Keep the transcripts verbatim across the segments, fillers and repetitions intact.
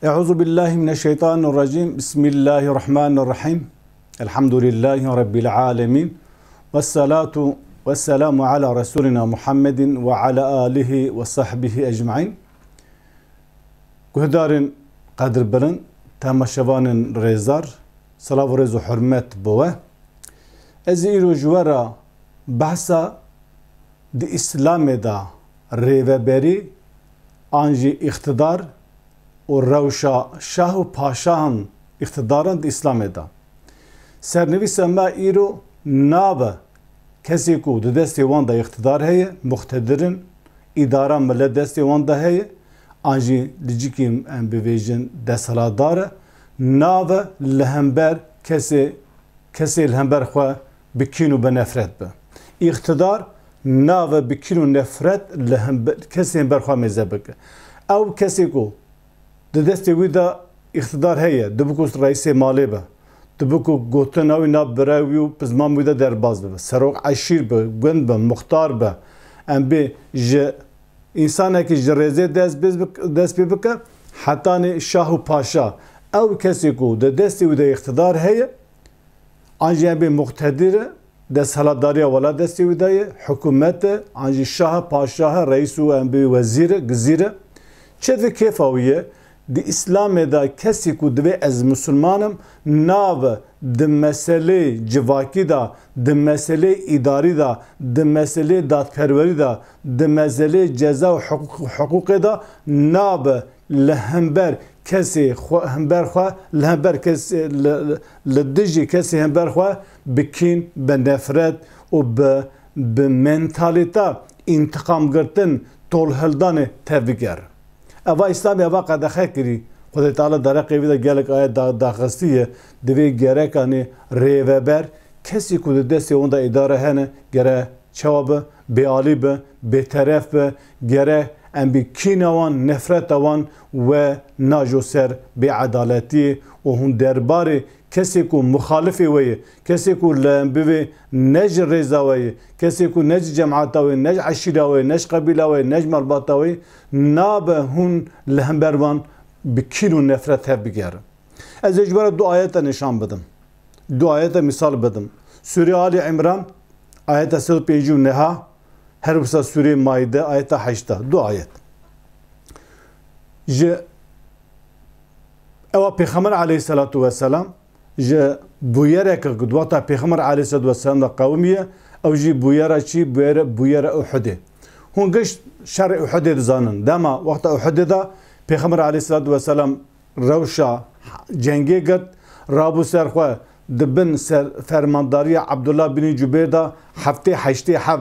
Euzu billahi mineşşeytanirracim. Bismillahirrahmanirrahim. Elhamdülillahi Rabbil alemin. Vessalatu vesselamu ala Resulina Muhammedin ve ala alihi ve sahbihi ecmain. Guhdarên qedirbilind, temaşevanên rêzdar, silav û rêz û hurmet bo we. Ez ê îro ji we re behsa di Îslamê de rêveberî an jî îqtidar û rewşa şah û paşahan îqtidaran di Îslamê de. Sernivîsa me îro nabe kesê ku di destê wan de îqtidar heye, muqtedir in, îdara milet destê wan de heye, an jî li cîkî em bivêjin desthilatdar e, nabe li hember kesê kesê li hember xwe bi kîn û bi nefret be. Îqtidar nabe bi kîn û nefret li hembe-, kesê hember xwe mêze bike. Ew kesê ku di destê wî de îqtidar heye, dibe ku reîsê malê be, dibe ku gotina wî nav birayê wî û pizman wî de derbaz bibe, serok eşîr be, gund be, muxtar be, em bê ji însanekî ji rêzê dest bê bik-, dest pê bike, hetanî şah û paşa, ew kesê ku di destê wî de îqtidar heye, an jî em bê muqtedir e, desthilatdariya welat destê wî de ye, hikûmet e, an jî şah e, paşah e, reîs û em bê wezîr e, gizîr e. Çi di kêfa wî ye? Di Îslamê de kesî ku divê ez misilman im, nabe di meselê civakî de, di meselê îdarî de, di meselê dadperwerî de, di meselê ceza û hiqûq-, hiqûqê de nabe li hember kesê xwe, hember xwe, li hember kesê, li, li, li dijî kesê hember xwe bi kîn, bi nefret û bi, bi mentalîta întiqamgirtin, tolhildanê tevbiger. Eva Îslamê eva qedexe kirî. Xwedê Teala dereqê wî de gelek ayet da-, daxistî ye. Divê gerekanê rêveber, kesî ku di destê wan de îdare hene, gere çawa be, bêalî be, bêteref be, gere em bi kîna wan, nefreta wan we najo ser bêedaletiyê û hûn derbarê kesê ku muxalifê we ye, kesê ku li em bivê ne ji rêza we ye, kesê ku ne ji cemata we, ne ji eşîra we, ne ji qebîla we, ne ji malbata we, nabe hûn li hember wan bi kîn û nefret hev bigerin. Ez ê ji we re du ayete nîşan bidim. Du ayete mîsal bidim. Sûrê Ali Îmran, ayete sed û pêncî û neh, her wisa Sûrê Maîde, ayeta heşta. Du ayet. Ji ewa Pêxember aleyhisselatu vesselam ji bûyereke ku di wexta Pêxember aleyhisselatu vesselam de qewimiye, ew jî bûyera çi? Bûyere, bûyera Uhudê. Hûn giş şerê Uhudê dizanin. Dema wexta Uhudê de Pêxember aleyhisselatu vesselam rewşa cengê girt, rabû ser xwe, di bin ser fermandariya Abdullah bin Cubêr de heftê heştê hev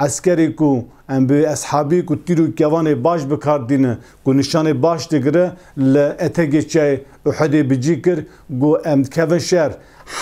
eskerê ku em bi eshabî ku tîr û kevanê baş bi kar dîne, ku nîşanê baş digire, li etegê çiyayê Uhudê bi cî kir, ku em dikevin şer,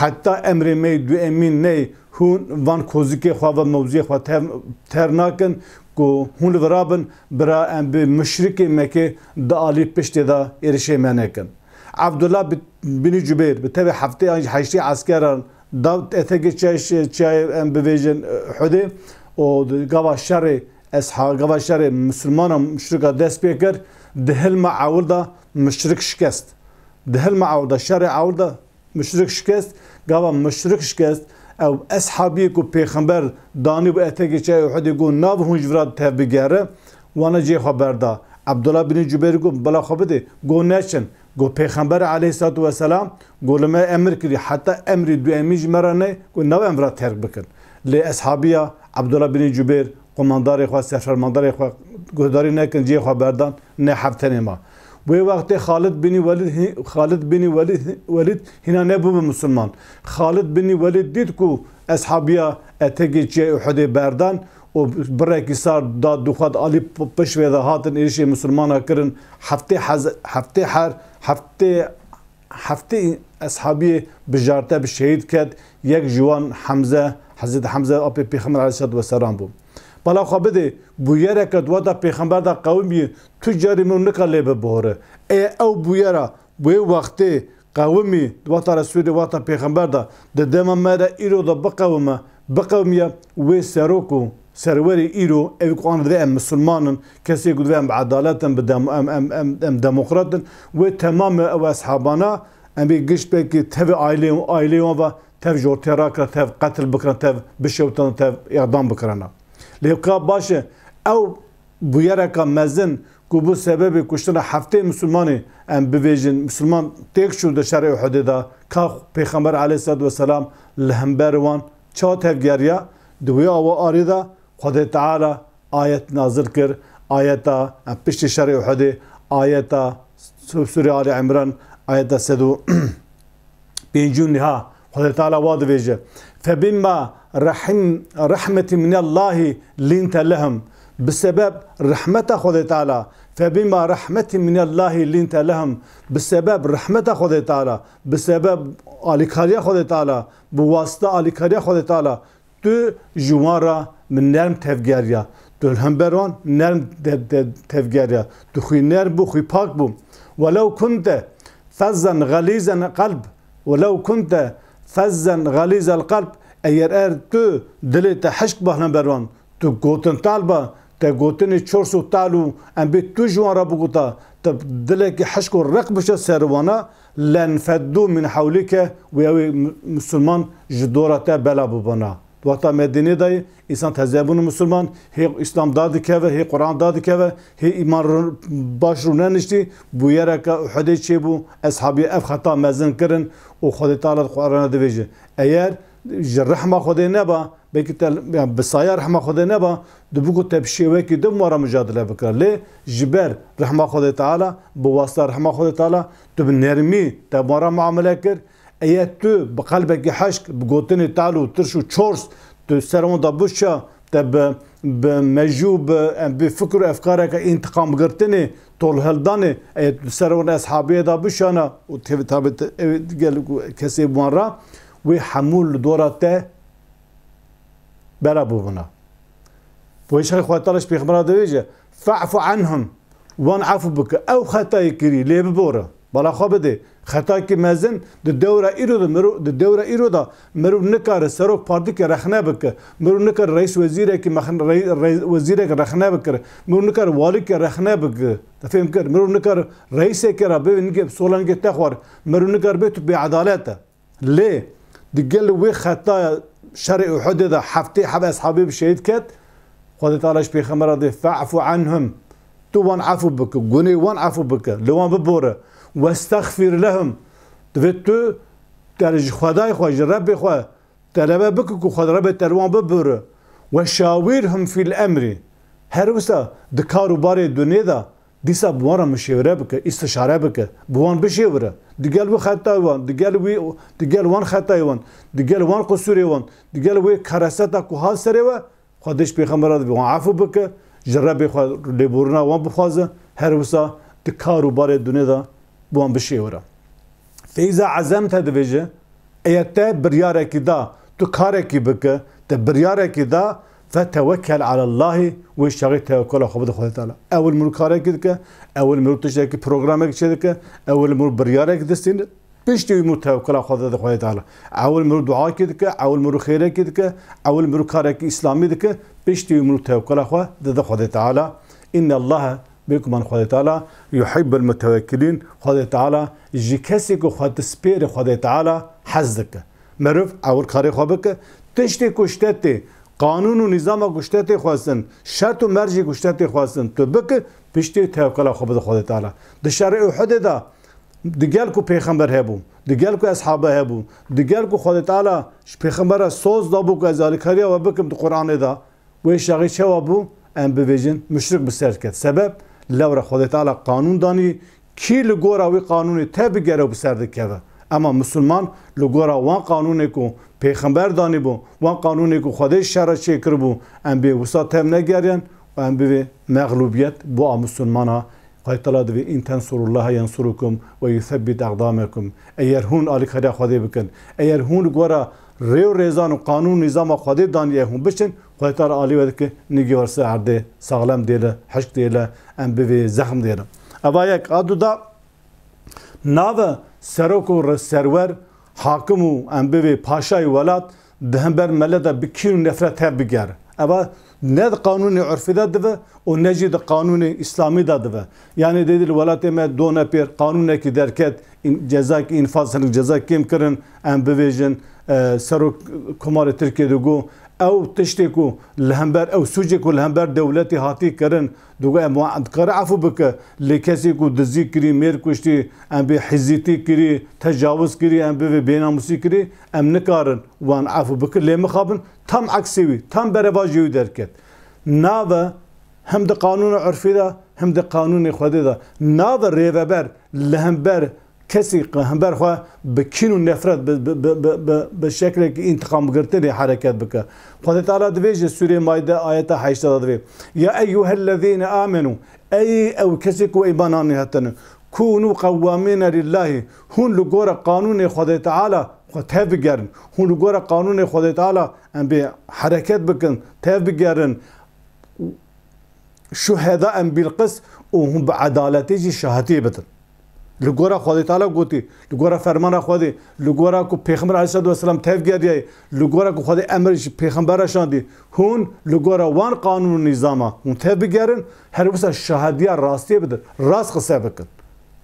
heta emrê me yê du emîn ney, hûn van kozikê xwe ve mewziyê xwe ter, ter nakin ku hûn li vira bin, bira em bi muşrikê Mekê di alî piştê de êrişê me nekin. Abdullah bi-, bin Cubêr bi tevê heftê an jî heştê eskeran da etegê çiyayê, çiyayê em bivêjin, e, Uhudê û di gava şerê esha-, gava şerê misilmana muşrika dest pê kir, di hilma ewil de muşrik şikest. Di hilma ewil de, şerê ewil de muşrik şikest, gava muşrik şikest, ew eshabiyê ku Pêxember danî bû etekê çiyayê Uhudê, got, "Nav hûn ji vira tevbigere", wana cihê xwe berda. Abdullah bin Cubêr got, "Bila xwe bidê", got, "Neçin." Got, "Pêxember aleyhissalatu vesselam got, li me emir kirî, heta emrî duemî ji me re ney, got, nav em vira terk bikin." Lê eshabiya Abdullah bin Cubêr, qomandarê xwe, serfermandarê xwe guhdarî nekin, cihê xwe berdan, ne hev tenê ma. Wê wextê Xalid bin Welîd hî-, Xalid bin Welîd, Welîd hîna nebûbû misilman. Xalid bin Welîd dît ku eshabiya etekê çiyayê Uhudê berdan û birekî sar da dû xwe, di alî p-, pişt vê de hatin êrişê misilmana kirin. Heftê hez-, heftê her, heftê heftê eshabiyê bijarte bi şehîd ket, yek ji wan Hemze, Hezretî Hemze apê Pêxember aleyhisselatu vesselam bû. Bala xwe bidê, bûyereke di wexta Pêxember de qewimî tu carî min nika lê bibore. Ê ew bûyera wê wextê qewimî di wexta Resûlê, wexta Pêxember de di dema me de îro de biqewime, biqewimiye, wê serok û Serwerê îro, ew ku an divê em misilman in, kesê ku divê em bi edalet in, bi dem-, em, em, em, em demokrat in, wê temamê ew eshabana, em ê giş belkî tevê ailê, ailê wan ve tev ji ortê rakira, tev qetil bikira, tev bişewtana, tev îdam bikirana. Lê ka baş e, ew bûyereka mezin ku bû sebebê kuştina heftê misilmanê, em bivêjin, misilman têk çû di şerê Uhudê de, ka Pêxember aleyhisselatu vesselam li hember wan çawa tevgeriya, di wê awa arê de Xwedê Teala ayet nazil kir, ayeta, em piştî şerê Uhudê, ayeta Sû-, Sûrê Ali Imran, ayeta sed û pêncî û neh, Xwedê Teala wa dibêje, "Febima rahim-, rahmetî minallahî lînte lehum." Bi sebeb rehmeta Xwedê Teala, "Febima rahmetî minallahî lînte lehum." Bi sebeb rehmeta Xwedê Teala, bi sebeb alîkariya Xwedê Teala, bi wasita alîkariya Xwedê Teala, tu ji wan re min nerm tevgeriya. Tu li hember wan nerm te-, te-, tevgeriya. Tu xwî nerm bû, xwî pak bû. "Welew kunte fezzan xelîzel qelb, welew kunte fezzan xelîzel qelb." Eger er tu dilê te hişk ba li hember wan, tu gotin tal ba, te gotinê çors û tal û em bê tu ji wan re bigota, te dilekî hişk û req bişe ser wana, "lenfeddû min hewlike", wê ew ê mu-, musulman ji dora te bela bibana. Di wexta Medînê de yê, însan teze bûn musulman, hê Îslam da dikeve, hê Quran da dikeve, hê îman rû-, baş rûneniştî, bûyereke Uhudê çêbû, eshabî ev xeta mezin kirin û Xwedê Teala di Qur'ana dibêje, eger ji rehma Xwedê neba, belkî te, yani bi saya rehma Xwedê neba, dibû ku te bi şêwekî din wan re micadele bikira. Lê ji ber rehma Xwedê Teala, bi wasita rehma Xwedê Teala, tu bi nermî te bi wan re muamele kir. Eya tu bi qelbekî hişk, bi gotinê tal û tirş û çors, tu ser wan de bişa, te bi, bi mejû, bi, em, bi fikr û efkareke întiqamgirtinê, tolhildanê, eya tu ser wan eshabiyê de bişana û tevî tabi te-, ew gel kesê bi wan re, wê hemû li dora te bela bûbûna. Bo hişê Xwedê Teala ji Pêxembera dibêje, "Fe'fu anhum", wan efû bike. Ew xetayê kirî, lê bibore. Bala xwe bide. Xetakî mezin di dewra îro de, mirov, di dewra îro de mirov nikare serok partikê rexne bike. Mirov nikare reis wezîrekî mexn-, rey-, rey-, wezîrek rexne bikire. Mirov nikare walikê rexne bike. Te fêm kir? Mirov nikare reisekê re bê nigê sola nigê te xwar. Mirov nikare bê tu bêedalet e. Lê digel wê xetaya şerê Uhudê de heftê heb eshabê bi şehîd ket, Xwedê Teala ji Pêxembera dê, "Fe'fu anhum." Tu wan efû bike, gunê wan efû bike, li wan bibore. "Westexfir lehum." Divê tu te ji Xwedayê xwe, ji Rebbê xwe telebe bike ku Xwedê Rebbê te li wan bibore. "We şawirhum fîl emrî." Her wisa di kar û barê dunê de Dîsa bi wan re mişêwire bike, îstişare bike, bi wan bişêwire. Digel wî xetayê wan, digel wî, digel wan xetayê wan, digel wan qisûrê wan, digel wê kereseta ku hat serê we, Xwedê ji Pêxembera dibê wan efû bike, ji Rebbê xwe lêborîna wan bixwaze, her wisa di kar û barê dunê de bi wan bişêwire. Feyza ezemte dibêje, eya te biryarekî da, tu karekî bike, te biryarekî da, fetewekkel alallahî, wê şaxî tewekela xwe bide Xwedê Teala. Ewil mirov karekî dike, ewil mirov tiştekî programekî çêdike, ewil mirov biryarekî distîne, piştî wî mirov tewekela xwe dide Xwedê Teala. Ewil mirov duakî dike, ewil mirov xêrekî dike, ewil mirov karekî îslamî dike, piştî wî mirov tewekela xwe dide Xwedê Teala. Înnellahe Bêguman Xwedê Teala, yuhibbul mutewekilîn, Xwedê Teala ji kesê ku xwe dispêre Xwedê Teala hez dike. Meriv ewil karê xwe bike, tiştê ku ji te tê, qanûn û nîzama ku ji te tê xwestin, şert û mercê ku ji te tê xwestin, tu bike, piştî tewekela xwe bide Xwedê Teala. Di şerê Uhudê de, digel ku pêxember hebû, digel ku eshabe hebû, digel ku Xwedê Teala ji pêxembera soz dabû ku ez alîkariya we bikim di Quranê de, Wê şaxî çawa bû? Em bivêjin, muşrik bi ser ket. Sebeb, lewra Xwedê Teala qanûn danî, kî li gora wî qanûnê te bigere û bi ser dikeve. Ema misilman li gora wan qanûnê ku Pêxember danîbû, wan qanûnê ku Xwedê ji şer re çêkiribû, em bê wisa tev negeriyan û em bivê mexlûbiyet bo a misilmana Xwedê Teala divê, "In tensurullaha yensurukum ve yusebbit aqdamekum." Eger hûn alîkariya Xwedê bikin, eger hûn li gora rê û rêzan û qanûn û nîzama Xwedê daniye hûn biçin, Xwedê Teala alî we dike, nigê we ser erdê saxlem dêle, hişk dêle, em bivê zexm dêle. Eva yek, a du da nave serok û re-, serwer, hakim û em bivê paşayê welat, di hember mele de bi kîn û nefret hev bigere. Eva ne di qanûnê urfî de dibe û ne jî di qanûnê îslamî de dibe. Yanî dê di li welatê me done pêr qanûnekî derket, în-, cezayek înfaz, hinek ceza kêm kirin, em bivêjin, e, Serok Komarê Tirkiyê digo, ew tiştê ku li hember, ew sûcê ku li hember dewletê hatî kirin, digo em wa-, dikare efû bike, lê kesê ku dizî kirî, mêr kuştî, em bê hizîtî kirî, tecawiz kirî, em bivê bênamûsî kirî, em nikarin wan efû bikin, lê mixabin tam eksê wî, tam berevajê wî derket. Nave hem di qanûna urfî de, hem di qanûnê Xwedê de. Nave rêveber li hember kesî, hember xwe bi kîn û nefret, bi, bi, bi, bi, bi, bi şeklekî întiqamgirtinê hereket bike. Xwedê Teala divê ji Sûrê Maîde ayeta heştê de divê, "Ya eyyuhellezîne amenû", ey ew kesê ku îman anî hetine, "kûnû qewwamîne lillahî", hûn li gora qanûnê Xwedê Teala xwe tev bigerin. Hûn li gora qanûnê Xwedê Teala em bê hereket bikin, tev bigerin. Şuheda em bîl qist û hûn bi edaletê jî şahetiyê bidin. Li gora Xwedê Teala gotî, li gora fermana Xwedê, li gora ku Pêxember aleyhisselatu vesselam tev geriyayê, li gora ku Xwedê emir ji Pêxembera şandî, hûn li gora wan qanûn û nîzama hûn tev bigerin, her wisa şahediya rastiyê bidin, rast qise bikin.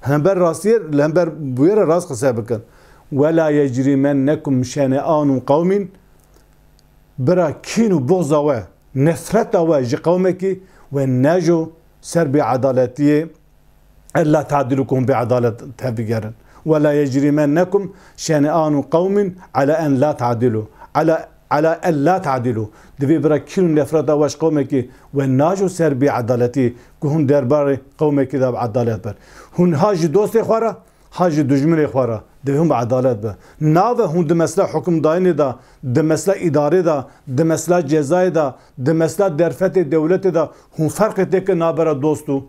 Hember rastiyê, li hember bûyê re rast qise bikin. "Wela yecrimennekum şene'anu qewmin", bira kîn û buxza we, nefreta we ji qewmekî we nejo ser bêedaletiyê, "ella ta'dilu", ku hûn bêedalet tev bigerin. "Wela yecrimennekum şene'anu qewmin ala en la ta'dilu, ala, ala en la ta'dilu". Divê bira kîn û nefreta we ji qewmekî we najo ser bêedaletiyê, ku hûn derbarê qewmekî de bi edalet bin. Hûn ha ji dostê xwe re, ha ji dijminê xwe re, divê hûn bi edalet be. Nave hûn di mesela hukimdayînê de, di mesela îdarê de, di mesela cezayê de, di mesela derfetê dewletê de hûn ferqê têke nabera dost û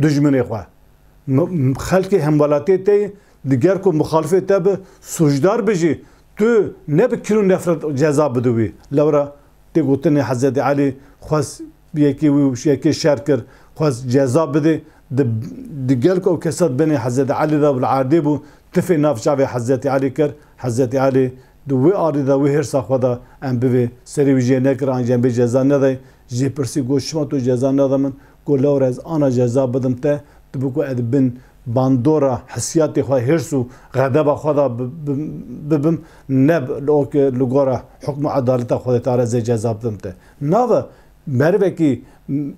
dijminê xwe. M-, m-, xelkê hemwelatiyê te yê, diger ku muxalifê te bi, sûcdar bi jî, tu ne bi kîn û nefret ceza bide wî. Lewra Tê gotinê Hezretî Elî xwest yekê wî û yekê şer kir, xwest ceza bidê. Di, di gel ku ew kesa di binê Hezretî Elî de bû, li erdê bû, tifê nav çavê Hezretî Elî kir. Hezretî Elî di wê arî de, wê hêrsa xwe de em bivê serê wî jê nekir, an jî em bê ceza nedayê. Jê pirsî got, "Çima tu ceza neda min?" Got, "Lewra ez ana ceza bidim te, tu bi ku ez bin bandora hesiyatê xwe, hêrs û xedeba xwe de bi, bi, bibim, ne li ok, li gora hukm û edaleta Xwedê Teala zê ceza bidim te." Nave merivekî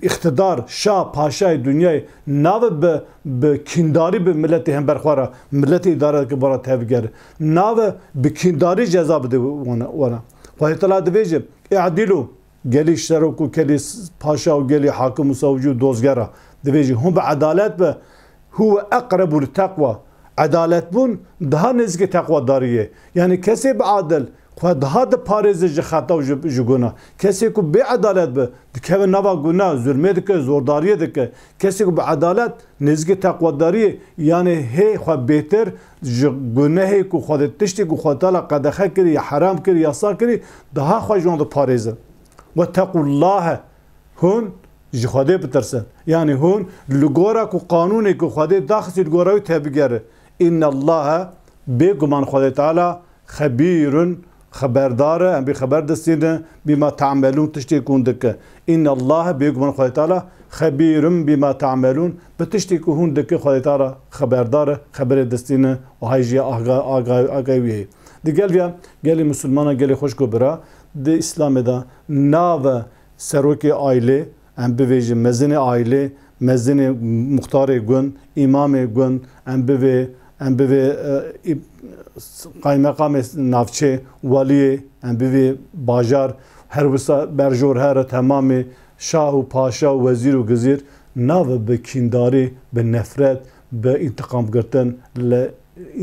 îqtidar, şah, paşayê dinyayê, nave bi, bi kîndarî bi miletê hember xwe re, miletê îdare dike, bi re tevger. Nave bi kîndarî ceza bide wana, wana. Xwedê Teala divêje, "Î'dîlû." Gelî serok û gelî s-, paşa û gelî hakim û savcî û dozgera. Divê jî hûn bi edalet be. Huwe eqrebu li teqwa. Edaletbûn daha nêzîkê teqwadariyê ye. Yanî kesê bi adil xwe daha diparêze ji xeta û ji, ji guna. Kesê ku bê edalet be, dikeve nava guna, zulmê dike, zordariyê dike. Kesê ku bi edalet nêzîkê teqwadariyê, yanî hê xwe bêtir ji gunehê ku Xwedê, tiştê ku Xwedê Teala qedexe kirî, ya heram kirî, yasa kirî, daha xwe ji wan diparêze. "Wetequllahe", hûn ji Xwedê bitirsin. Yanî hûn li gora ku qanûnê ku Xwedê daxistî li gora wî tevbigere. "Înnellahe", bêguman Xwedê Teala, "xebîrun", xeberdar e, em bê xeber distîne, "bîma te'melûn", tiştê ku hûn dike. "Înnellahe", bêguman Xwedê Teala, "xebîrun bîma te'melûn", bi tiştê ku hûn dike Xwedê Teala xeberdar e, xeberê distîne û hay jî aga-, aga-, agahî wî heye. Di gel viya gelê misilmana, gelê xwişk û bira, di Îslamê de nave serokê aîlê, em bivêjin mezinê aîlê, mezinê muxtarê gund, îmamê gund, em bivê, em bivê, e, î-, qaymeqamê navçê, weliyê, em bivê bajar, her wisa berjor here temamê şah û paşa û wezîr û gizîr, nave bi kîndarî, bi nefret, bi întiqamgirtin li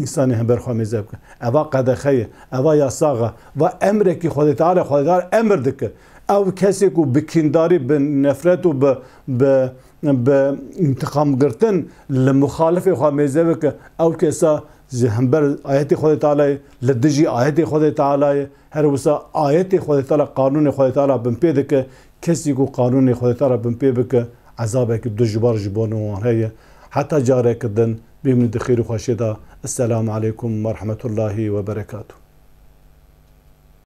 însanê hember xwe mêze bike. Eva qedexe ye, eva yasax e, va emrekî Xwedê Teala, Xwedê Teala emir dike. Ew kesê ku bi kîndarî, bi nefret û bi, bi, bi întiqamgirtin li muxalifê xwe mêze bike, ew kesa ji hember ayetê Xwedê Teala ye, li dijî ayetê Xwedê Teala ye, her wisa ayetê Xwedê Teala, qanûnê Xwedê Teala binpê dike. Kesî ku qanûnê Xwedê Teala binpê bike, ezabekî dijwar ji bo wan heye. Heta careke din, bimînin di xêr û xweşiyê de. Esselamu aleykum ve rahmetullahi ve berekatuh.